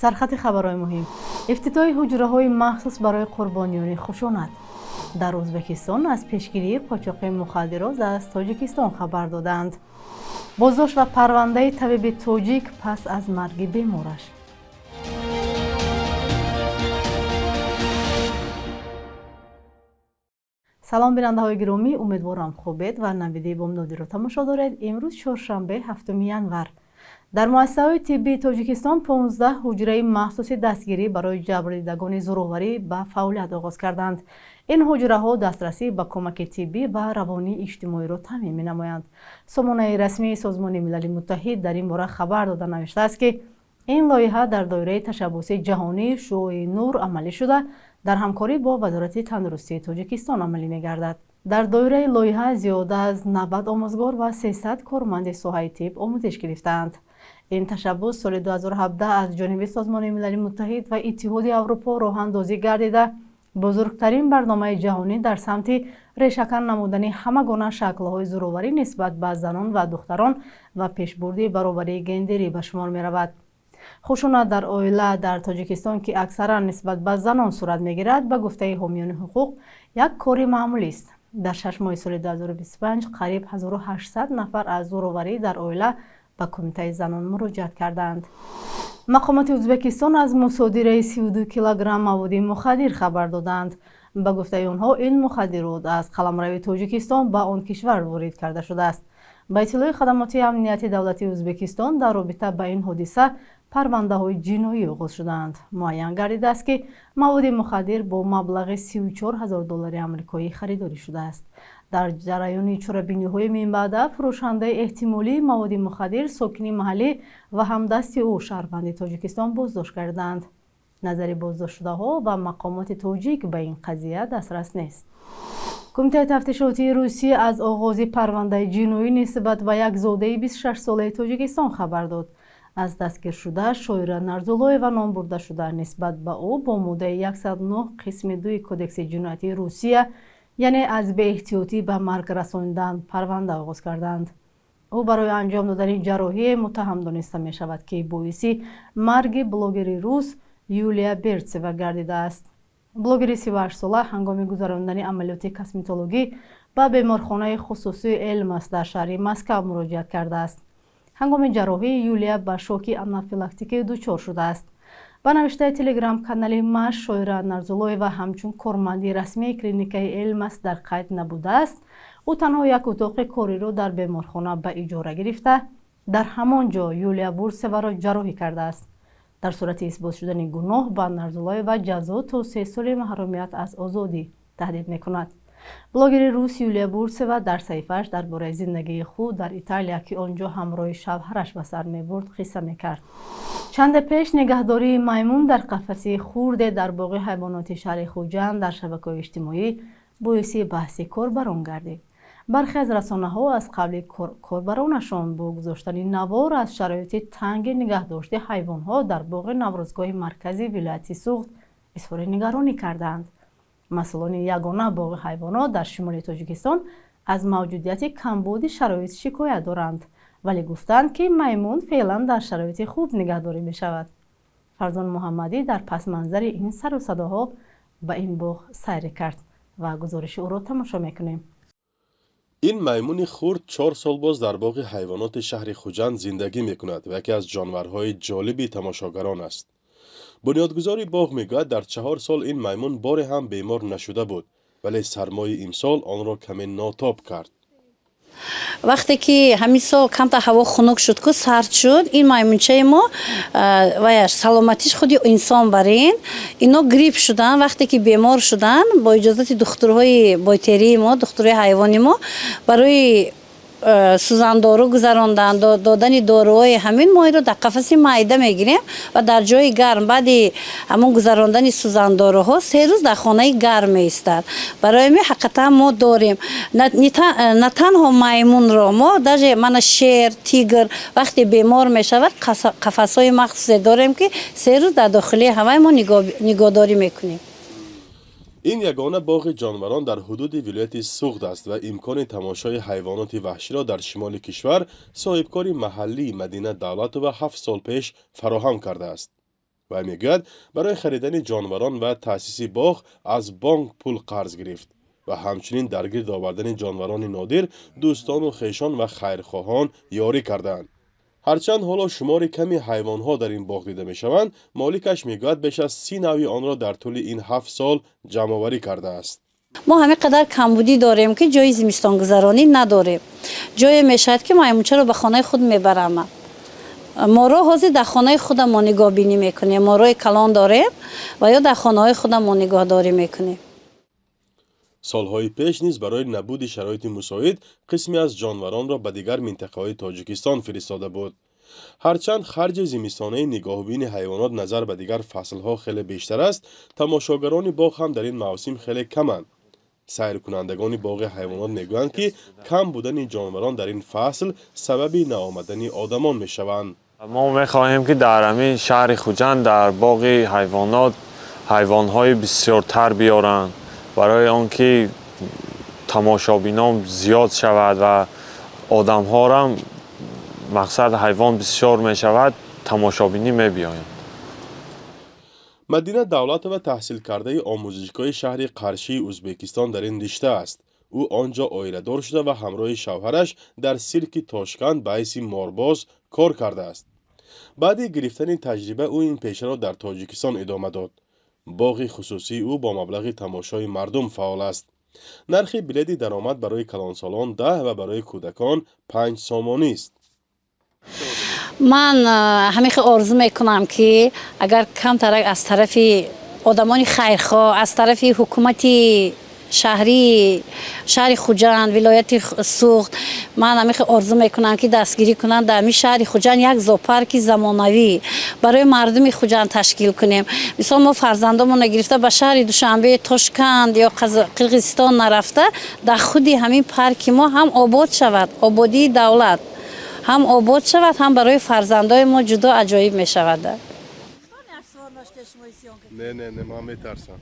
Сархати хабарҳои муҳим: ифтитоҳи ҳуҷраҳои махсус барои қурбониёни хушунат. Дар Ӯзбекистон аз пешгирии қочоқи мухаддирот аз Тоҷикистон хабар доданд. Боздошт ва парвандаи табиби тоҷик пас аз марги бемораш. Салом, бинандаҳои гиромӣ, умедворам хубед ва навиди бомдодиро тамошо доред. Имрӯз чоршанбе, 7 январ. Дар муассисаҳои тиббии Тоҷикистон 15 ҳуҷраи махсуси дастгирӣ барои ҷабрдидагони зӯроварӣ ба фаъолият оғоз карданд. Ин ҳуҷраҳо дастрасӣ ба кӯмаки тиббӣ ва равонии иҷтимоиро таъмин менамоянд. Сомонаи расмии Созмони Милали Муттаҳид дар ин бора хабар дода навиштааст, ки ин лоиҳа дар доираи ташаббуси ҷаҳонии шуои нур амалӣ шуда, дар ҳамкорӣ бо Вазорати тандурустии Тоҷикистон амалӣ мегардад. Дар доираи лоиҳа зиёда аз 90 омӯзгор ва 300 корманди соҳаи тиб омӯзиш гирифтаанд. Ин ташаббус соли 2017 аз ҷониби Созмони Милали Муттаҳид ва Иттиҳоди Аврупо роҳандозӣ гардида, бузургтарин барномаи ҷаҳонӣ дар самти решакан намудани ҳама гуна шаклҳои зӯроварӣ нисбат ба занон ва духтарон ва пешбурди баробарии гендерӣ ба шумор меравад. Хушунат дар оила дар Тоҷикистон, ки аксаран нисбат ба занон сурат мегирад, ба гуфтаи ҳомиёни ҳуқуқ як кори маъмулист. Дар 6 моҳи соли 2025 қариб 1800 нафар аз зӯроварӣ дар оила ба Кумитаи занон муроҷиат кардаанд. Мақомоти Ӯзбекистон аз мусодираи 32 килограмм маводи мухаддир хабар доданд. Ба гуфтаи онҳо, ин мухаддирот аз қаламрави Тоҷикистон ба он кишвар ворид карда шудааст. Ба иттилои хадамоти амнияти давлатии Ӯзбекистон, дар робита ба ин ҳодиса парвандаҳои ҷиноӣ оғоз шудаанд. Муайян гардидааст, ки маводи мухаддир бо маблағи 34 ҳазор доллари амрикоӣ харидорӣ шудааст. Дар ҷараёни чорабиниҳои минбаъда фурӯшандаи эҳтимолии маводи мухаддир, сокини маҳаллӣ ва ҳамдасти ӯ, шаҳрванди Тоҷикистон, боздошт карданд. Назари боздоштшудаҳо ва мақомоти тоҷик ба ин қазия дастрас нест. Кумитаи тафтишотии Русия аз оғози парвандаи ҷиноӣ нисбат ба як зодаи 26-солаи Тоҷикистон хабар дод. Аз дастгиршуда Шоира Нарзулоева ном бурда шуда, нисбат ба ӯ бо моддаи 109 қисми 2 Кодекси ҷиноятии Русия, яъне аз беэҳтиётӣ ба марг расонидан, парванда оғоз карданд. Ӯ барои анҷом додани ҷарроҳие муттаҳам дониста мешавад, ки боиси марги блогери рус Юлия Берцева гардидааст. Блогери 38-сола ҳангоми гузарондани амалиёти косметологӣ ба беморхонаи хусусии Элмас дар шаҳри Москав муроҷиат кардааст. Ҳангоми ҷарроҳӣ Юлия ба шоки анафилактикӣ дучор шудааст. Ба навиштаи телеграм-канали Маш, Шоира Нарзулоева ҳамчун корманди расмии клиникаи Элмас дар қайд набудааст. Ӯ танҳо як утоқи кориро дар беморхона ба иҷора гирифта, дар ҳамон ҷо Юлия Бурсеваро ҷарроҳӣ кардааст. Дар сурати исбот шудани гуноҳ ба Нарзулоева ҷазо то 3 соли маҳрумият аз озодӣ таҳдид мекунад. Блогери рус Юлия Бурсева дар саҳифааш дар бораи зиндагии худ дар Италия, ки он ҷо ҳамроҳи шавҳараш ба сар мебурд, қисса мекард. Чанде пеш нигаҳдории маймун дар қафаси хурде дар боғи ҳайвоноти шаҳри Хуҷанд дар шабакаҳои иҷтимоӣ боиси баҳси корбарон гардид. Бархе аз расонаҳо аз қавли корбаронашон бо гузоштани навор аз шароити танги нигаҳдошти ҳайвонҳо дар боғи Наврӯзгоҳи маркази вилояти Суғд изҳори нигаронӣ карданд. Масъулони ягона боғи ҳайвонот дар шимоли Тоҷикистон аз мавҷудияти камбуди шароит шикоят доранд, вале гуфтанд, ки маймун феълан дар шароити хуб нигаҳдорӣ мешавад. Фарзон Муҳаммадӣ дар пасманзари ин сару садоҳо ба ин боғ сайр кард ва гузориши ӯро тамошо мекунем. Ин маймуни хурд 4 сол боз дар боғи ҳайвоноти шаҳри Хуҷанд зиндагӣ мекунад ва яке аз ҷонварҳои ҷолиби тамошогарон аст. Бунёдгузори боғ мегӯяд, дар 4 сол ин маймун боре ҳам бемор нашуда буд, вале сармои имсол онро каме нотоб кард. Вақте ки ҳамин сол камтар ҳаво хунук шуд, ку сард шуд, ин маймунчаи мо ваяш саломатиш худи инсон барин, ино грипп шудан. Вақте ки бемор шудан, бо иҷозати духтурҳои бойтерии мо, духтурҳои ҳайвони мо, барои сӯзандору гузарондан, додани доруҳои ҳамин, мо инро дар қафаси майда мегирем ва дар ҷои гарм баъди ҳамон гузарондани сӯзандоруҳо 3 рӯз дар хонаи гарм меистад. Барои ҳамин ҳақиқатан мо дорем на танҳо маймунро, мо даже мана шер, тигр вақте бемор мешавад, қафасҳои махсусе дорем, ки 3 рӯз дар дохилии ҳавай мо нигоҳдорӣ мекунем. Ин ягона боғи ҷонварон дар ҳудуди вилояти Суғд аст ва имкони тамошои ҳайвоноти ваҳширо дар шимоли кишвар соҳибкори маҳаллии Мадина Давлатова 7 сол пеш фароҳам кардааст. Вай мегӯяд, барои харидани ҷонварон ва таъсиси боғ аз бонк пул қарз гирифт ва ҳамчунин дар гирд овардани ҷонварони нодир дӯстону хешон ва хайрхоҳон ёрӣ кардаанд. Ҳарчанд ҳоло шумори ками ҳайвонҳо дар ин боғ дида мешаванд, моликаш мегӯяд, беш аз 30 навъи онро дар тӯли ин 7 сол ҷамъоварӣ кардааст. Мо ҳамин қадар камбудӣ дорем, ки ҷои зимистонгузаронӣ надорем. Ҷое мешавад, ки маймунчаро ба хонаи худ мебарам. Моро ҳозир дар хонаи худамон нигоҳбинӣ мекунем. Морои калон дорем ва ё дар хонаҳои худамон нигоҳдорӣ мекунем. Солҳои пеш низ барои набуди шароити мусоид қисме аз ҷонваронро ба дигар минтақаҳои Тоҷикистон фиристода буд. Ҳарчанд харҷи зимистонаи нигоҳубини ҳайвонот назар ба дигар фаслҳо хеле бештар аст, тамошогарони боғ ҳам дар ин мавсим хеле каманд. Сайркунандагони боғи ҳайвонот мегӯянд, ки кам будани ҷонварон дар ин фасл сабаби наомадани одамон мешаванд. Мо мехоҳем, ки дар ҳамин шаҳри Хуҷанд дар боғи ҳайвонот ҳайвонҳои бисёртар биёранд, барои он ки тамошобинон зиёд шавад ва одамҳорам, мақсад, ҳайвон бисёр мешавад, тамошобинӣ мебиёянд. Мадина Давлатова таҳсилкардаи омӯзишгоҳи шаҳри Қаршии Ӯзбекистон дар ин ришта аст. Ӯ он ҷо оиладор шуда ва ҳамроҳи шавҳараш дар сирки Тошканд ба ҳайси морбоз кор кардааст. Баъди гирифтани таҷриба ӯ ин пешаро дар Тоҷикистон идома дод. Боғи хусусии ӯ бо маблағи тамошои мардум фаъол аст. Нархи билети даромад барои калонсолон 10 ва барои кӯдакон 5 сомонист. Ман ҳамин хел орзу мекунам, ки агар камтарак аз тарафи одамони хайрхоҳ, аз тарафи ҳукумати шаҳрии шаҳри Хуҷанд, вилояти Суғд, ман ҳамин хел орзу мекунам, ки дастгирӣ кунанд, дар ҳамин шаҳри Хуҷанд як зоопарки замонавӣ барои мардуми Хуҷанд ташкил кунем. Мисол, мо фарзандомонро гирифта ба шаҳри Душанбе, Тошканд ё Қирғизистон нарафта, дар худи ҳамин парки мо ҳам обод шавад, ободии давлат ҳам обод шавад, ҳам барои фарзандои мо ҷудо аҷоиб мешавад. Не, не, не, ман метарсам.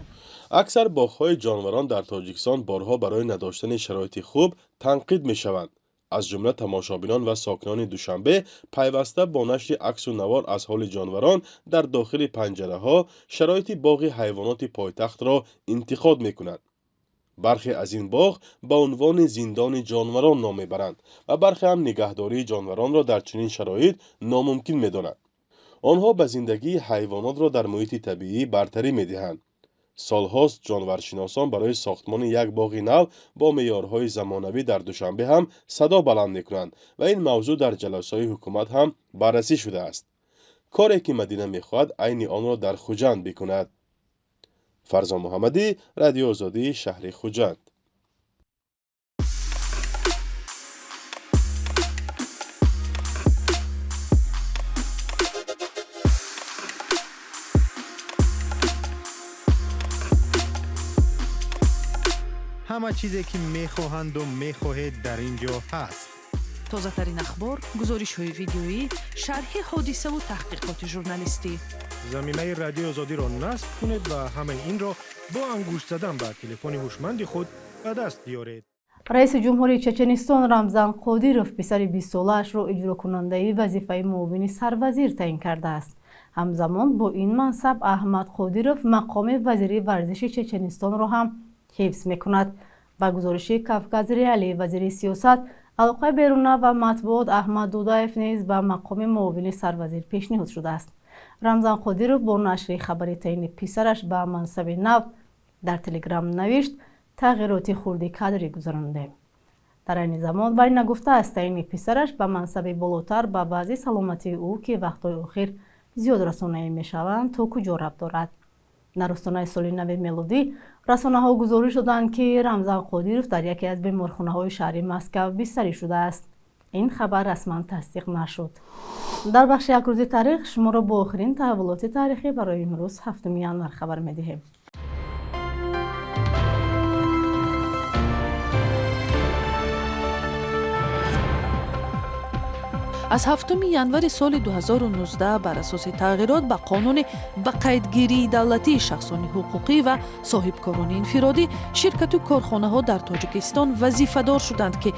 Аксар боғҳои ҷонварон дар Тоҷикистон борҳо барои надоштани шароити хуб танқид мешаванд. Аз ҷумла тамошобинон ва сокинони Душанбе пайваста бо нашри аксу навор аз ҳоли ҷонварон дар дохили панҷараҳо шароити боғи ҳайвоноти пойтахтро интиқод мекунанд. Бархе аз ин боғ ба унвони зиндони ҷонварон ном мебаранд ва бархе ҳам нигаҳдории ҷонваронро дар чунин шароит номумкин медонанд. Онҳо ба зиндагии ҳайвонотро дар муҳити табиӣ бартарӣ медиҳанд. Солҳост ҷонваршиносон барои сохтмони як боғи нав бо меъёрҳои замонавӣ дар Душанбе ҳам садо баланд мекунанд ва ин мавзӯъ дар ҷаласаҳои ҳукумат ҳам баррасӣ шудааст. Коре ки Мадина мехоҳад, айни онро дар Хуҷанд бикунад. Фарзон Муҳаммадӣ, Радиои Озодӣ, шаҳри Хуҷанд. Ҳама чизе, ки мехоҳанду мехоҳед, дар ин ҷо ҳаст. Тозатарин ахбор, гузоришҳои видеоӣ, шарҳи ҳодисаву таҳқиқоти журналистӣ. Замимаи Радиои Озодиро насб кунед ва ҳамаи инро бо ангушт задан ба телефони ҳушманди худ ба даст биёред. Раиси ҷумҳурии Чеченистон Рамзан Қодиров писари 20-солаашро иҷрокунандаи вазифаи муовини сарвазир таъин кардааст. Ҳамзамон бо ин мансаб Аҳмад Қодиров мақоми вазири варзиши Чеченистонро ҳам ҳифз мекунад. Ба гузориши Кавказ Реалии, вазири сиёсат, алоқаи беруна ва матбуот Аҳмад Дудаев низ ба мақоми муовини сарвазир пешниҳод шудааст. Рамзан Қодиров бо нашри хабари таъини писараш ба мансаби нав дар Телеграм навишт: «Тағйироти хурди кадрӣ гузарондем». Дар айни замон вай нагуфтааст, таъини писараш ба мансаби болотар ба вазъи саломатии ӯ, ки вақтҳои охир зиёд расонаӣ мешаванд, то куҷо рабт дорад. Дар остонаи соли нави мелодӣ расонаҳо гузориш доданд, ки Рамзан Қодиров дар яке аз беморхонаҳои шаҳри Москав бистарӣ шудааст. Ин хабар расман тасдиқ нашуд. Дар бахши «Як рӯзи таърих» шуморо бо охирин таҳаввулоти таърихӣ барои имрӯз, 7 январ, хабар медиҳем. Аз 7 январи соли 2019 бар асоси тағйирот ба қонуни ба қайдгирии давлатии шахсони ҳуқуқӣ ва соҳибкорони инфиродӣ, ширкату корхонаҳо дар Тоҷикистон вазифадор шуданд, ки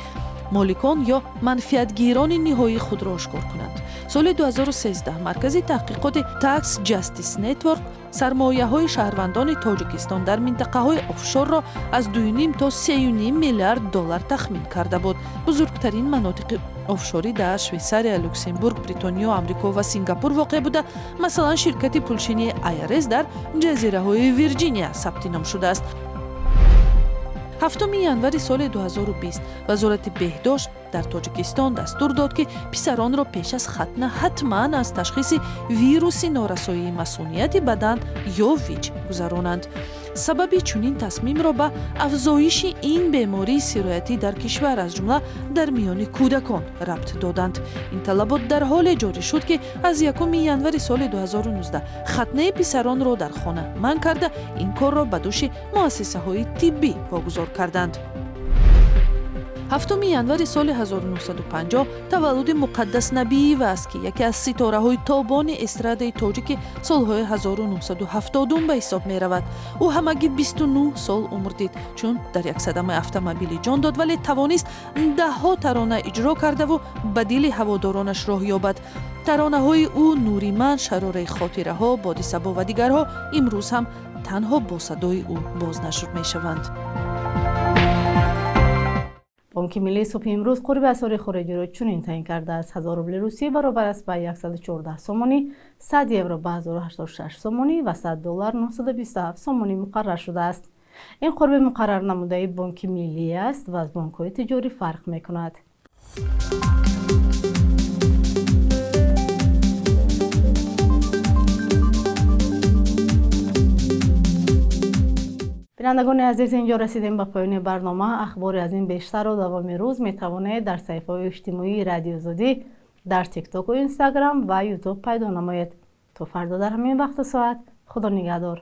Моликон ё манфиатгирони ниҳоии худро ошкор кунанд. Соли 2013 маркази таҳқиқоти Tax Justice Network сармояҳои шаҳрвандони Тоҷикистон дар минтақаҳои офшорро аз 2,5 то 3,5 миллиард доллар тахмин карда буд. Бузургтарин манотиқи офшорӣ дар Швейсария, Люксембург, Бритониё, Амрико ва Сингапур воқеъ буда, масалан, ширкати пулшинии IRS дар ҷазираҳои Вирҷиния сабти ном шудааст. 7 январи соли 2020 Вазорати беҳдошт дар Тоҷикистон дастур дод, ки писаронро пеш аз хатна ҳатман аз ташхиси вируси норасоии масунияти бадан ё ВИЧ гузаронанд. Сабаби чунин тасмимро ба афзоиши ин бемории сироятӣ дар кишвар, аз ҷумла дар миёни кӯдакон, рабт доданд. Ин талабот дар ҳоле ҷорӣ шуд, ки аз 1 январи соли 2019 хатнаи писаронро дар хона манъ карда, ин корро ба дӯши муассисаҳои тиббӣ вогузор карданд. 7 январи соли 1950 таваллуди Муқаддас Набиева аст, ки яке аз ситораҳои тобони эстрадаи тоҷики солҳои 1970 ба ҳисоб меравад. Ӯ ҳамагӣ 29 сол умр дид, чун дар як садамаи автомобилӣ ҷон дод, вале тавонист даҳҳо тарона иҷро кардаву ба дили ҳаводоронаш роҳ ёбад. Таронаҳои ӯ «Нури ман», «Шарораи хотираҳо», «Боди сабо» ва дигарҳо имрӯз ҳам танҳо бо садои ӯ бознашр мешаванд. Бонки миллии субҳи имрӯз қурби асъори хориҷиро чунин таъин кардааст: 1000 рубли русӣ баробар аст ба 114 сомонӣ, 100 евро ба 1086 сомонӣ ва 100 доллар 927 сомонӣ муқаррар шудааст. Ин қурби муқаррар намудаи Бонки миллӣ аст ва аз бонкҳои тиҷорӣ фарқ мекунад. Бинандагони азиз, инҷо расидем ба поёни барнома. Ахбори аз ин бештарро давоми рӯз метавонед дар саҳифаҳои иҷтимоии Радиои Озодӣ дар Тиктоку, Инстаграм ва Ютуб пайдо намоед. То фардо дар ҳамин вақту соат, Худо нигаҳдор.